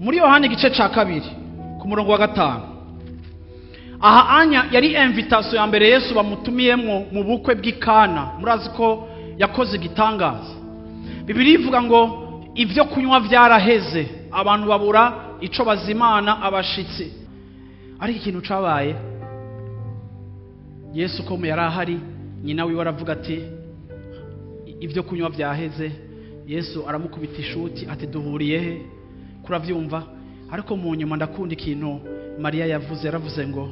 Muri Yohani igice cya 2 ku murongo wa 5, aha anya yari invitation ya mbere Yesu bamutumiyemwo mu bukwe bw'Ikana. Murazi ko yakoze igitangaza. Bibiliya ivuga ngo ibyo kunywa byaraheze, abantu babura ico bazimana abashitsi. Ariko ikintu cabaye, Yesu ko yari ahari, nyina wiwe aravuga ati: "Ibyo kunywa byaheze." Yesu aramukubita ishuti ati: "Duhuriye he?" Kuravyumva. Ariko mu nyuma ndakunda ikintu Mariya yavuze. Yaravuze ngo: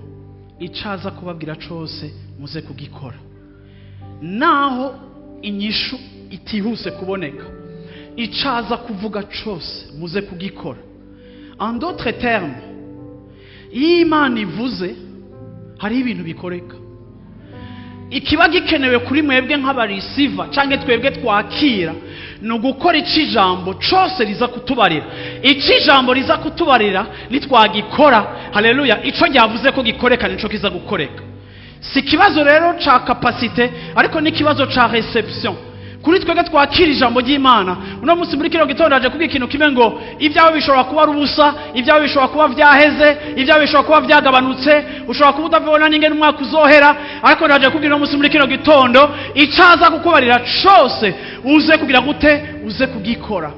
"Icaza kubabwira cose muze kugikora." Naho inyishu itihuse kuboneka, icaza kuvuga cose muze kugikora. En d'autres termes, iyo Imana ivuze, hariho ibintu bikoreka. Ikiba gikenewe kuri mwebwe nk'abarisiva cyangwa twebwe twakira ni ugukora icyo ijambo cyose riza kutubarira. Icyo ijambo riza kutubarira nitwagikora, haleluya, icyo ryavuze ko gikoreka nico kiza gukoreka. Si ikibazo rero ca capacité, ariko n'ikibazo ca réception kuri twebwe twakira ijambo ry'Imana. Uno munsi muri kino gitondo aje kubwira ikintu kimwe ngo ibyawe bishobora kuba ari ubusa, ibyawe bishobora kuba byaheze, ibyawe bishobora kuba byagabanutse, ushobora kuba udabona n'ingene umwaka uzohera, ariko ndaje kubwira uno munsi muri kino gitondo, icaza kukubarira cose uze kugira gute? Uze kugikora.